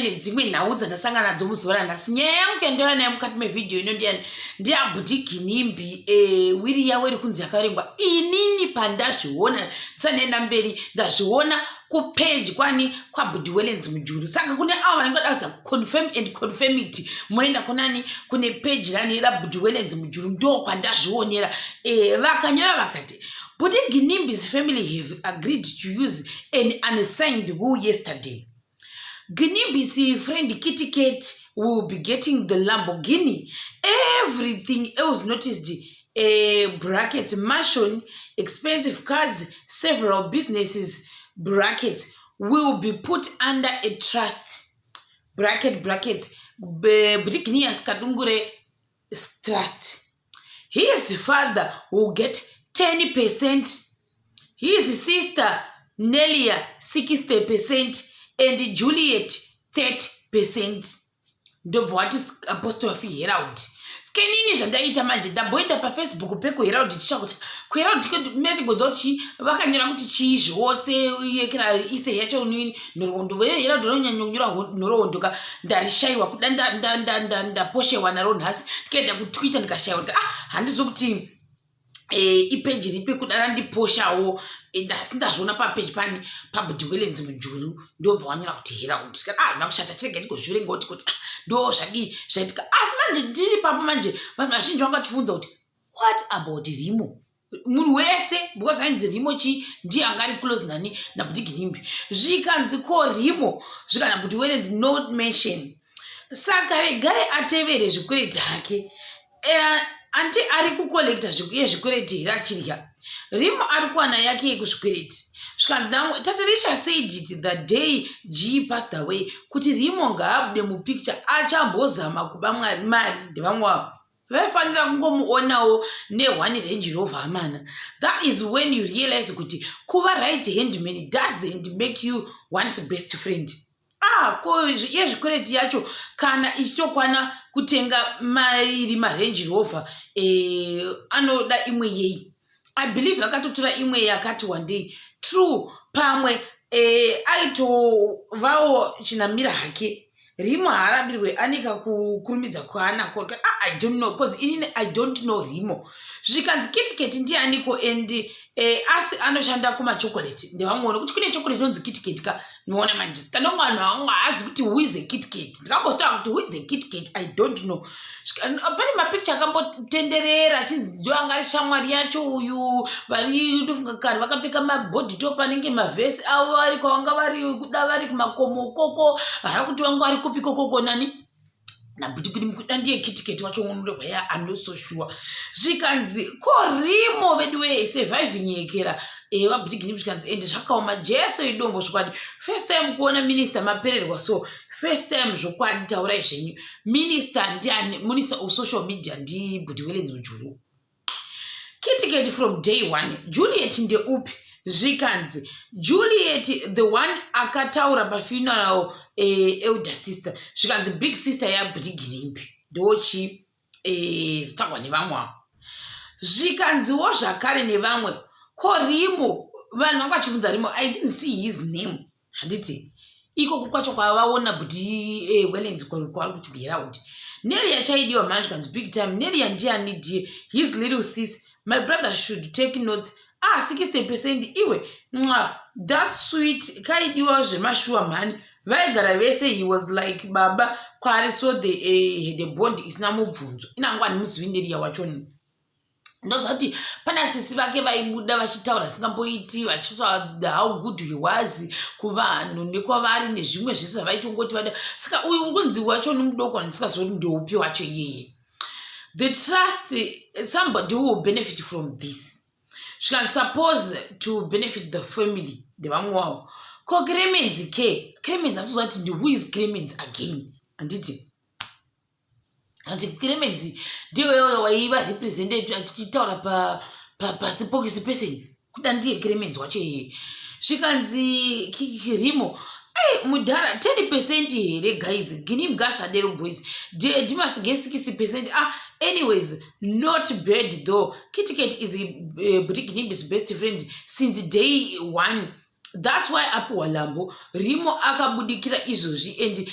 Nedzimwe nhau dzandasangana nadzo muzuva ranhasi, nyaya yangu yandauya nayo mukati mevhidhiyo ino ndiyani? NdeyaBhuti Ginimbi. Will yavo iri kunzi yakarengwa. Inini pandazviona, ndisandienda mberi, ndazviona kupeji kwani? KwaBhuti Welens Mujuru. Saka kune avo vanenge vada kuza confirm and confirmity, munoenda kunani? Kune peji rani? RaBhuti Welens Mujuru. Ndo kwandazvionera. Vakanyora vakati, "Bhuti Ginimbi's family have agreed to use an unsigned will yesterday. Ginimbi's friend Kitty Cat will be getting the Lamborghini. Everything else noticed, brackets, mansion, expensive cars, several businesses, brackets, will be put under a trust, bracket brackets, Brignius Kadungure Trust. His father will get 10%, his sister Nelia 60% and Juliet 30%." Ndobva wati apostrophe Herald. Skenini zvandaita manje, ndamboenda paFacebook pekuHerald ticha kuti kuHerald metigodza kuti vakanyora kuti chii zvose yekera ise yacho. Nhoroondo veHerald vanonyanya kunyora nhoroondo ka. Ndarishayiwa kuda, ndaposhewa naro nhasi. Ndikaenda kuTwitter ndikashayiwa. Ah, handizi kuti ipeji ripi kuda randiposhawo. Ndasi ndazviona papeji pani? PaBhuti Welens Mujuru. Ndobva wanyora kuti Herald. Ndikati, "Ah, ndakushata, chirega ndigozviverengawo." Tikoti, "Ah, ndo zvadii zvaitika?" Asi manje ndiri papo manje, vanhu vazhinji vanga vachibvunza kuti, "What about Rimo?" Munhu wese, because ainzi Rimo chi ndiye anga ari close nani? NaBhuti Ginimbi. Zvikanzi, "Ko Rimo?" Zvikana Bhuti Welens, "No mention." Saka regai atevere zvikwereti hake. Anti ari kucollecta yezvikwereti here achirya? Rimo ari kuwana yake yekuzvikwereti. Zvikanzi namwe, "Tatelicious said it the day G passed away kuti Rimo ngaabude mupicture, achambozama kuba mari." Ndevamwe vavo vaifanira kungomuonawo neone Range Rover amana. That is when you realize kuti kuva right hand man doesn't make you one's best friend. Ah, ko yezvikwereti yacho kana ichitokwana kutenga mairi maRange Rover, anoda imwe yei? I believe akatotora imwe yakati wandei. True, pamwe aitovawo chinamira hake. Rimo haarambirwe, anika kukurumidza kwaanako. Ah, I don't know, because inini I don't know Rimo. Zvikanzi, "KitKat ndianiko?" And asi anoshanda kumachocolate. Ndevamweona kuti kune chocolate inonzi KitKat ka. Noona manje kanonge vanhu vamwe haazi kuti who is a KitKat. Ndikambotaura kuti, "Who is a KitKat?" I don't know. Pane mapicture akambotenderera achinzi ndo anga ari shamwari yacho uyu. Vari, ndofunga kare vakapfeka mabody top anenge mavhesi avo, vari kwavanga vari kuda, vari kumakomo koko haya, kuti vanga vari kupi kokoko nani nabhuti kuda. Ndiye KitKat wacho unorehwa ya? I'm not so sure. Zvikanzi, "Ko Rimo vedu wee surviving yekera vabhuti Gini?" Zvikanzi, "Ende zvakaoma, Jesu idombo zvokwadi. First time kuona minista mapererwa, so first time zvokwadi. Taurai zvenyu." Minista ndiani? Minister of social media ndibhuti Welens Mujuru. KitKat from day one. Juliet ndeupi? Zvikanzi, "Juliet, the one akataura pafuneral, elder sister." Zvikanzi, "Big sister yabhuti Ginimbi ndochi zvitangwa nevamwe avo." Zvikanziwo zvakare nevamwe, "Ko Rimo?" Vanhu vanga vachibvunza Rimo. I didn't see his name, handiti ikoko kwacho kwavaona Bhuti Welens kwavari kuti Herald. Nelia chaidiwa mhani. Zvikanzi, "Big time. Nelia ndiani dear?" "His little sis. My brother should take notes. Ah, 60% iwe mwa, that's sweet. Kaidiwa zvemashuwa mhani, vaigara vese. He was like baba kwaari, so they had a bond isina mubvunzo." Inangwa handimuzivi Nelia wachoni. Ndoziva kuti pana sisi vake vaibuda vachitaura singamboiti, vachitaura how good he was kuvanhu nekwavari nezvimwe zvese zvavaitongoti vada. Saka uyu kunzi wacho nomudoko, handisingazoti ndeupi wacho iyeye. The trust, somebody who will benefit from this. Zvikanzi, "Suppose to benefit the family." Ndevamwe wavo. Ko Clemens ke? Clemens asizoa kuti ndi who is Clemens again, handiti? Ati Clemens ndiyoyoyo waiva represented achichitaura paspokesperson kuda, ndiye Clemens wacho iyeye. Zvikanzi, "Rimo." Ei mudhara, 10% here guys? Gini mugasadero boys, he must get 60%. Ah, anyways, not bad though. KitKat is Brignib's best friend since day one, that's why apiwa Lambo. Rimo akabudikira izvozvi and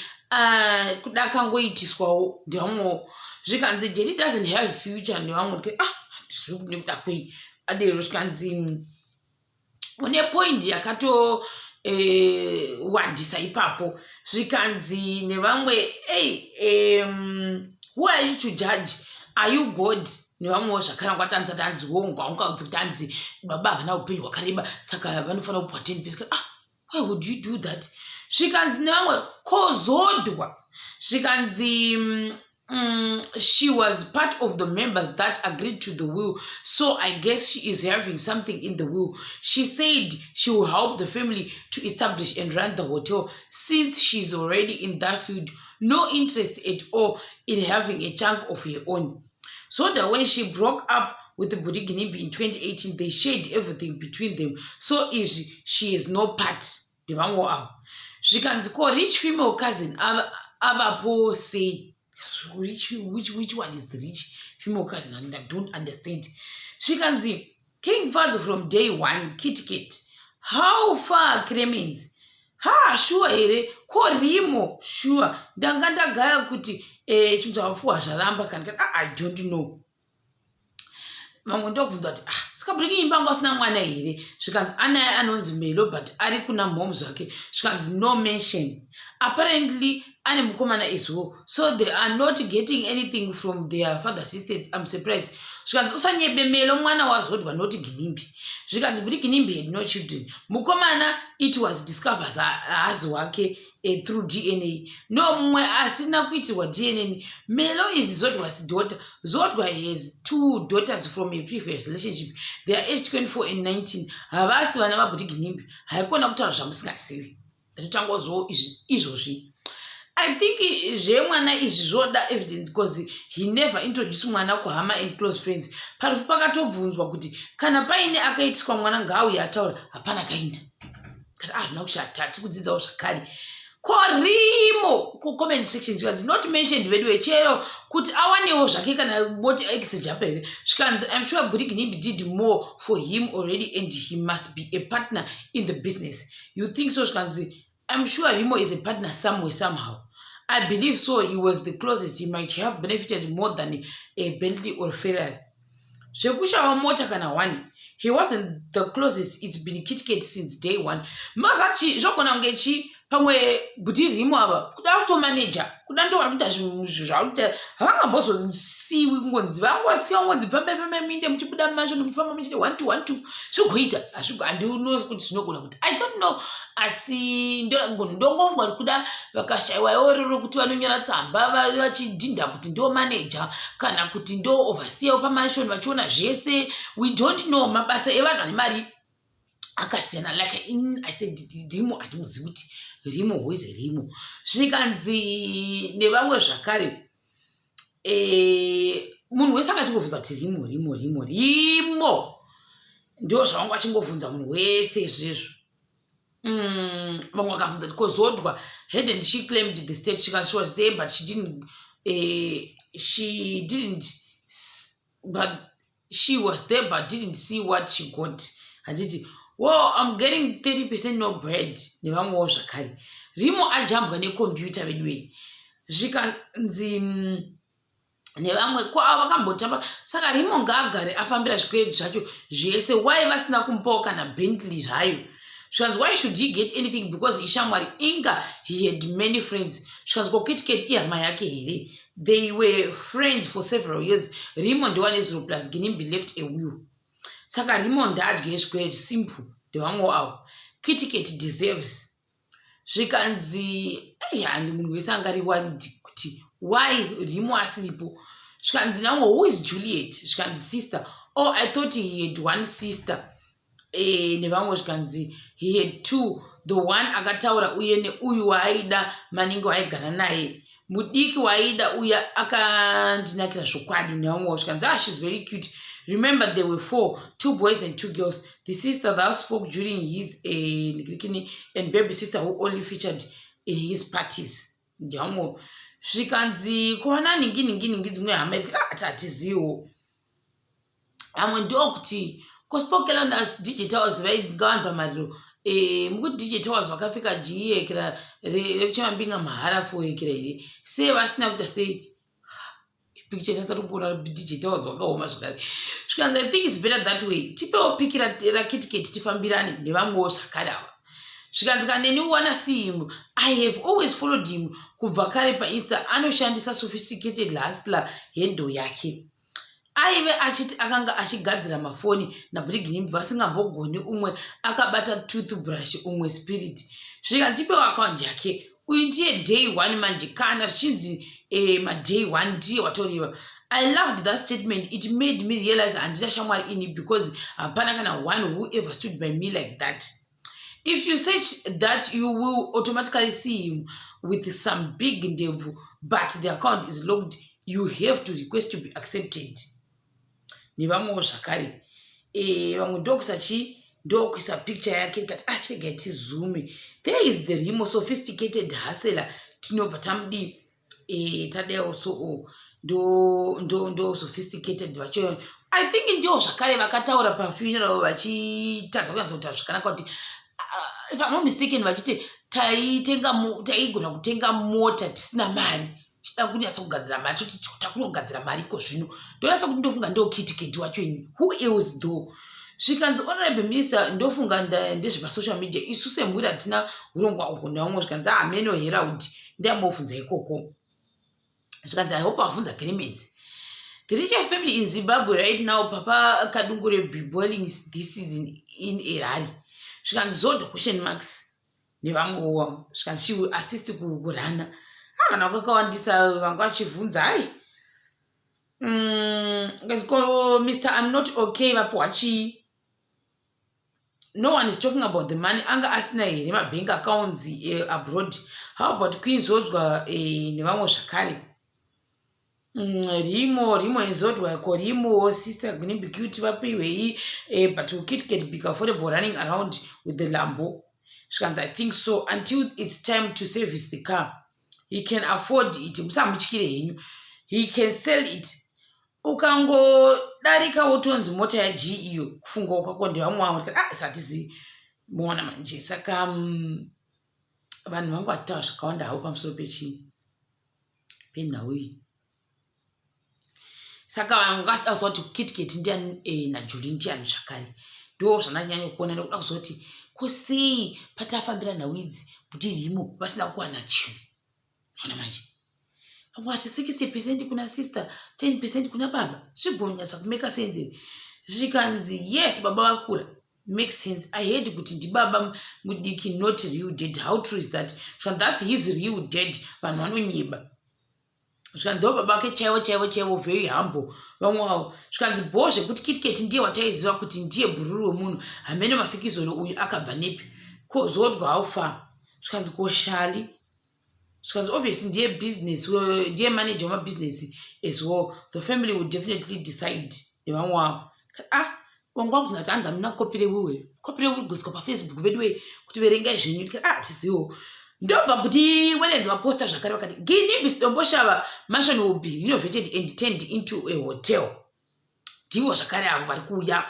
Kuda akangoitiswawo ndevamwewo. Zvikanzi daddy doesn't have future ndevamwe. Ah, nekuda kwei adero? Zvikanzi une point yakato wandisa ipapo. Zvikanzi nevamwe, "Hey, who are you to judge? Are you God?" Nevamwewo zvakare vangatanza tanzi wonga kuti anzi baba havana upenyu hwakareba, saka vanofanira kupiwa 10%. Ah, why would you do that? Zvikanzi nevamwe, kozodwa. Zvikanzi she was part of the members that agreed to the will, so I guess she is having something in the will. She said she will help the family to establish and run the hotel since she's already in that field. No interest at all in having a chunk of her own. So that when she broke up with the Bhudi Ginimbi in 2018, they shared everything between them, so izvi she has no part. Ndevamwewo avo. Zvikanzi, ko rich female cousin avapo sei? Rich, which one is the rich female cousin? And I don't understand. Zvikanzi King Fadzo from day one. Kit, how far? Cremens, ha, sure here? Ko Rimo, sure ndanga ndagaya kuti chimutavafuwa zvaramba kana? Ah, I don't know. Vamwe ndokubvunza kuti, "Ah, saka Bhudi Ginimbi anga asina mwana here?" Zvikanzi anaye anonzi Melo, but ari kuna moms zvake. Zvikanzi no mention. Apparently ane mukomana as well, so they are not getting anything from their father sisters. I'm surprised. Zvikanzi usanyebe, Melo mwana waZodwa, not Ginimbi. Zvikanzi Bhudi Ginimbi had no children. Mukomana, it was discovered haazi wake through DNA. No mumwe asina kuitirwa DNA. Melo is Zodwa's daughter. Zodwa has two daughters from a previous relationship. They are age 24 and 19. Havasi vana vaBhudi Ginimbi. Haikona kutaura zvamusingazivi. Ndatotangozvo izvozvi. I think zvemwana izvi zvoda evidence, because he never introduce mwana kuhama and close friends. Parufu pakatobvunzwa kuti kana paine akaitiswa mwana ngaauye ataura. Hapana kainda kati hazvina kushata. Tiri kudzidzawo zvakare. Korimo kucomment section, zvikanzi not mentioned vedu chero kuti awanewo zvake kana moti exjapa here. Zvikanzi, "I'm sure Bhudi Ginimbi did more for him already and he must be a partner in the business." You think so? Zvikanzi, "I'm sure Rimo is a partner somewhere, somehow. I believe so. He was the closest. He might have benefited more than a Bentley or Ferrari." Zvekushava mota kana one. He wasn't the closest. It's been KitKat since day one. Mazati zvogona kunge chi pamwe Bhudi Rimo ava kuda kutomaneja, kuda ndovari kuita zvinhu zvakuita. Havangambozosiwi kungonzi vangosiwa, kungonzi pambe pambe minde muchibuda mumasho, muchifamba muchiti one two one two, zvigoita. Handinozi kuti zvinogona kuti, I don't know, asi ndongofunga kuti kuda vakashayiwa iwororo kuti vanonyora tsamba vachidhinda kuti ndo maneja kana kuti ndo overseer pamansion, vachiona zvese. We don't know. Mabasa evanhu vane mari akasiyana. Like in I said, Rimo handimuzivi kuti Rimo, who is Rimo? Zvikanzi nevamwe zvakare, munhu wese akachingobvunza kuti Rimo, Rimo, Rimo, Rimo. Ndo zvavanga vachingobvunza munhu wese izvezvo. Vamwe vakabvunza kuti kozodwa, hadn't she claimed the state? She was there, but she didn't, but she was there but didn't see what she got. Handiti, "Well, I'm getting 30%, no bread." Nevamwewo zvakare, Rimo ajambwa nekombiyuta veduwei. Zvikanzi nevamwe, ko avo vakambotamba, saka Rimo ngaagare afambira zvikwereti zvacho zvese. Why vasina kumupawo kana Bentley zvayo? Zvikanzi, "Why should he get anything because ishamwari? Inga he had many friends." Zvikanzi, ko KitKat ihama yake here? They were friends for several years. Rimo ndewane zero, plus Ginimbi left a will, saka Rimo ndadye zvikwereti, simple. Ndevamwewo avo. KitKat deserves. Zvikanzi handi munhu wese angari worried kuti why Rimo asiripo. Zvikanzi namwe, "Who is Juliet?" Zvikanzi, "Sister." "Oh, I thought he had one sister." Nevamwe zvikanzi, "He had two, the one akataura uye neuyu waaida maningi, waaigara naye mudiki waaida uya akandinakira zvokwadi." Nevamwewo zvikanzi, "Ah, she's very cute." Remember there were four, two boys and two girls. The sister that spoke during his and baby sister who only featured in his parties. Ndevamwewo. Zvikanzi kuwana ningi ningi ningi dzimwe hama, ati hatiziviwo. Vamwe ndokuti kospokelonas digital vainga vanhu pamariro. Mukuti DJ Towers vakapfeka jiyekera rekuchema mbinga mahara foyekera here? Sei vasina kuita sei? Picture ndasati kuona DJ Towers wakaoma zvakare. Zvikanzi, "I think it's better that way. Tipewo pic raKitkat tifambirane nevamwewo zvakare ava." Zvikanzi, "Kaneni wanna see him. I have always followed him kubva kare paInsta. Anoshandisa Sophisticated Hustler handle yake. Aive achiti akanga achigadzira mafoni naBrignimb vasingambogoni, umwe akabata toothbrush, umwe spirit." Zvikanzi, "Tipewo account yake. Uyu ndiye day one manje. Kana zvichinzi maday one, ndiye watoriva." I loved that statement. It made me realize handina shamwari ini, because hapana kana one who ever stood by me like that. If you search that, you will automatically see him with some big ndebvu, but the account is locked. You have to request to be accepted. Nevamwewo zvakare. Vamwe ndokuisa chii, ndokuisa picture yake. Tikati, "Ah, chiregai tizoome." There is the Rimo Sophisticated Hustler. Tinobva tamudii, tadaiwo so o ndo Sophisticated vacho. I think ndiwo zvakare vakataura pafuneral vachitadza kunyatsa kutaura zvakanaka kuti, if I'm not mistaken, vachiti taitenga, taigona kutenga mota tisina mari, chida kunyatsa kugadzira mari, toti takunogadzira mari iko zvino. Ndonatsa kuti ndofunga ndo KitKat wacho ini. Who else though? Zvikanzi, "Honorable Minister, ndofunga ndezvepasocial media. Isu semhuri hatina urongwa uhwu." Nevamwe zvikanzi, "Hameno Herald, ndiyambobvunza ikoko." Zvikanzi, "I hope avhunza Clemens. The richest family in Zimbabwe right now, Papa Kadungure be boiling this season in a rally." Zvikanzi, "Zodwa question marks." Nevamwewo zvikanzi, "She will assist kurana." Vanhu vakakawandisa vanga vachibvunza. Hai, ko Mr I'm Not Okay vapiwa chii? No one is talking about the money. Anga asina here mabank accounts abroad? How about Queen Zodzwa nevamwe zvakare? Rimo Rimo Izodwa ko Rimo Sister Gnimbi Cute vapiwei? But KitKat be comfortable running around with the Lambo? Zvikanzi, "I think so, until it's time to service the car. He can afford it, musamutyire henyu. He can sell it." Ukangodarika wotonzi mota yaG iyo, kufunga kwako ndevamwe vamwe. Ah, satizi muona manje. Saka vanhu vangu vachitaura zvakawanda havo pamusoro pechii, penhau iyi. Saka vanhu vangada kuziva kuti KitKat ndiani, naJuli ndiani zvakare. Ndo zvandanyanya kuona nekuda kuziva kuti ko sei patafambira nhau idzi kuti Rimo vasina kuwana chinhu. Ona manje, vamwe vati 60% kuna sister, 10% kuna baba. Zvigonyatsa kumake sense. Zvikanzi, "Yes, baba vakura, make sense. I heard kuti ndibaba mudiki, not real dad. How true is that?" Zvikanzi, "That's his real dad. Vanhu vanonyeba." Zvikanzi, "Ndo baba vake chaivo chaivo chaivo, very humble." Vamwe vavo zvikanzi, "Bho zvekuti KitKat ndiye wataiziva kuti ndiye bhururu wemunhu. Hamene mafikizolo uyu akabva nepi? Ko Zodwa, how far?" Zvikanzi, "Ko Shali?" Zvikanzi, "Obviously ndiye business, ndiye manager wemabusiness as well. The family will definitely decide." Nevamwe vavo. Ah, wangu wakuzona kuti hanzi hamuna copy rewill. Copy rewill kugoiswa paFacebook vedu kuti verengai zvenyu. Ah, tizivo. Ndobva kuti Welenzi vaposta zvakare vakati Ginimbi's Domboshava mansion will be renovated and turned into a hotel. Ndivo zvakare avo vari kuuya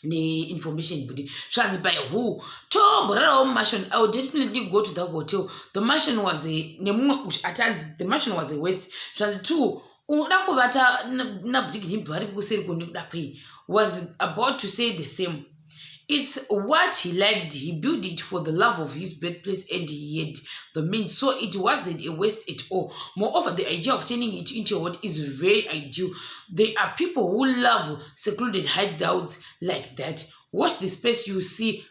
neinformation kuti zvanzi by who tomborarawo mumansion. I will definitely go to that hotel. The mansion was a nemumwe atanzi the mansion was a waste. Zvanzi, "Two unoda kuvata naBriginimbi vari kuseri kunekuda kwei?" Was about to say the same. It's what he liked. He built it for the love of his birthplace and he had the means, so it wasn't a waste at all. Moreover, the idea of turning it into a what is very ideal. There are people who love secluded hideouts like that. Watch the space, you see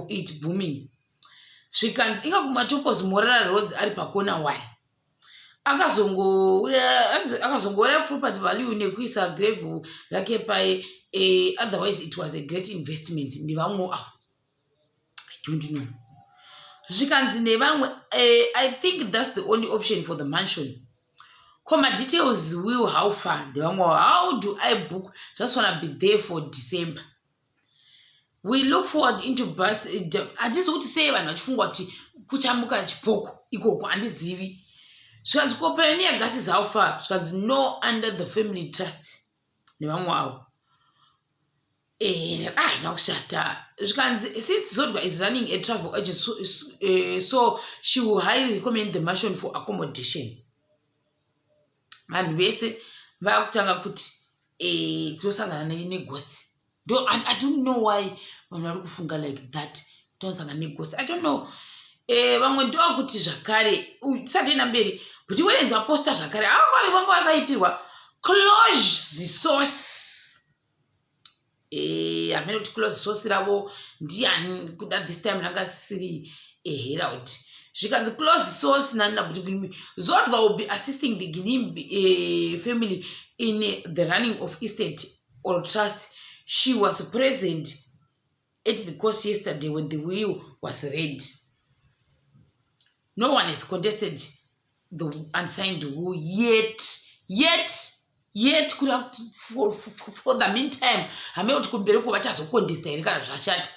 it booming. Zvikanzi, "Inga kuMatopos Morara Roads ari pakona one." Akazongouraya property value nekuisa grave rake pai. Otherwise it was a great investment. Nevamwe avo, I don't know. Zvikanzi nevamwe, "I think that's the only option for the mansion. Koma details will how far?" Ndevamwe, "How do I book? Just wanna be there for December. We look forward into bus." Handizi kuti sei vanhu vachifunga kuti kuchamuka chipoko ikoko, handizivi. Zvikanzi, "Ko Pioneer Gas is how far?" Zvikanzi, "No, under the family trust." Nevamwe avo. Hazvina kushata. Zvikanzi, since Zodwa is running a travel agent, so she will highly recommend the mansion for accommodation. Vanhu vese vakutanga kuti tinosangana neghost. I don't know why vanhu vari kufunga like that, tinosangana neghost. I don't know. Vamwe ndokuti zvakare, tisati enda mberi, kuti Welenzi vaposta zvakare, ava vanga vakaipirwa close source. Hamene kuti close source ravo ndiani kuda. This time ranga siri Herald. Zvikanzi close source nani naBhuti Ginimbi, Zodwa will be assisting the Ginimbi family in the running of estate or trust. She was present at the court yesterday when the will was read. No one has contested the unsigned will yet, yet, yet. Kuri for the meantime, hamene kuti kumberi ko vachazocontesta here kana zvashata.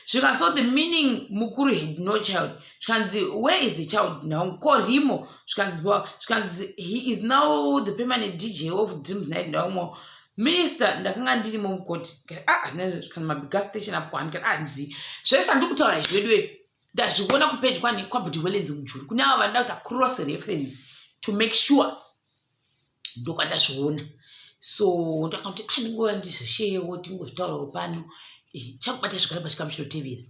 Zvikaso the meaning mukuru had no child. Zvikanzi, where is the child now? Korimo. Zvikanzi he is now the permanent DJ of Dreams Night. Ndaumo minister, ndakanga ndirimo mukoti. Ah, kana mabiga station apo hani kana anzi zvese handiri kutaura izvi veduwe, ndazviona kupage kwani kwaBhuti Welenzi Mujuru. Kune avo vanoda kuita cross reference to make sure, ndokwandazviona. So ndakaona kuti andingova ndizvisheyewo, tingozvitaurawo pano. Chakubata zvakare pachikamu chinotevera.